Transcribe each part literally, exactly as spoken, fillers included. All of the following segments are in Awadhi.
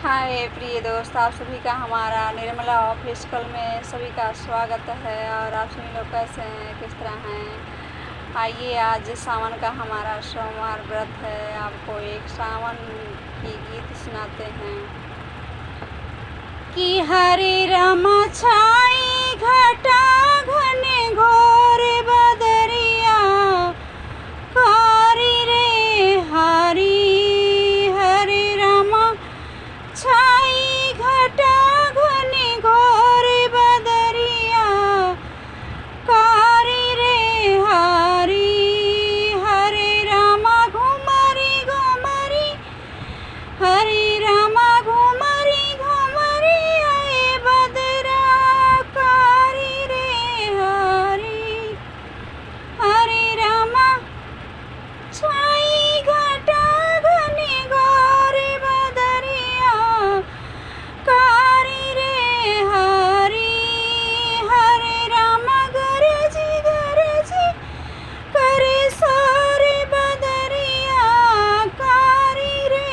हाय प्रिय दोस्त, आप सभी का हमारा निर्मला ऑफिशियल में सभी का स्वागत है। और आप सभी लोग कैसे हैं, किस तरह हैं? आइए, आज सावन का हमारा सोमवार व्रत है, आपको एक सावन की गीत सुनाते हैं। कि हरे रामा छाई घटा घन घोर बदरिया, कारी रे हरी। हरे रामा छाई घटा घन घोर बदरिया, कारी रे हरी। हरे रामा घुमरी घुमरी, हरे रामा घुमरी घुमरी आए बदरा, कारी रे हरी। हरे रामा छाई घटा घन घोर बदरिया, कारी रे हरी। हरे रामा गरजी गरजी करे सारे बदरिया, कारी रे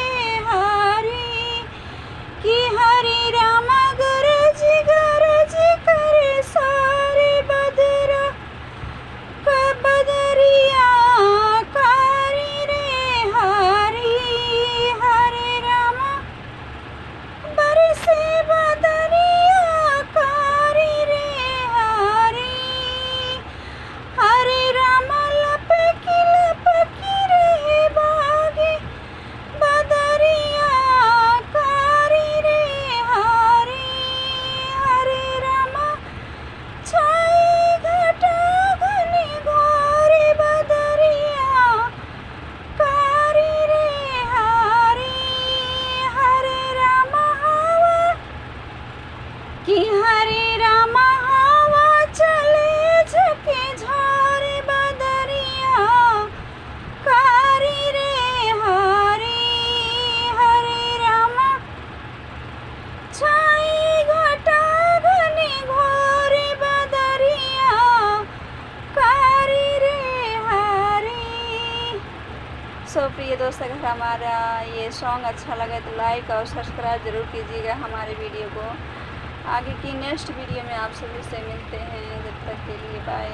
हरी। कि हरे रामा गरजी गरजी करे सारे बदरा, क-, बदरिया, कारी रे हरी। हरे रामा बरसे बदरिया, कारी रे हरी। हरे रामा लपकी लपकी रहे बागे बदरिया, कारी रे हरी। हरे रामा छाई घटा घन घोर बदरिया, कारी रे हरी। हरे रामा हवा, कि हरे रामा हवा चले झके झोर बदरिया, कारी रे हरी। हरे रामा छाई घटा घन घोर बदरिया, कारी रे हरी। So प्रिय दोस्त, अगर हमारा ये सॉन्ग अच्छा लगे तो लाइक और सब्सक्राइब जरूर कीजिएगा हमारे वीडियो को। आगे की नेक्स्ट वीडियो में आप सभी से मिलते हैं, जब तक के लिए बाय।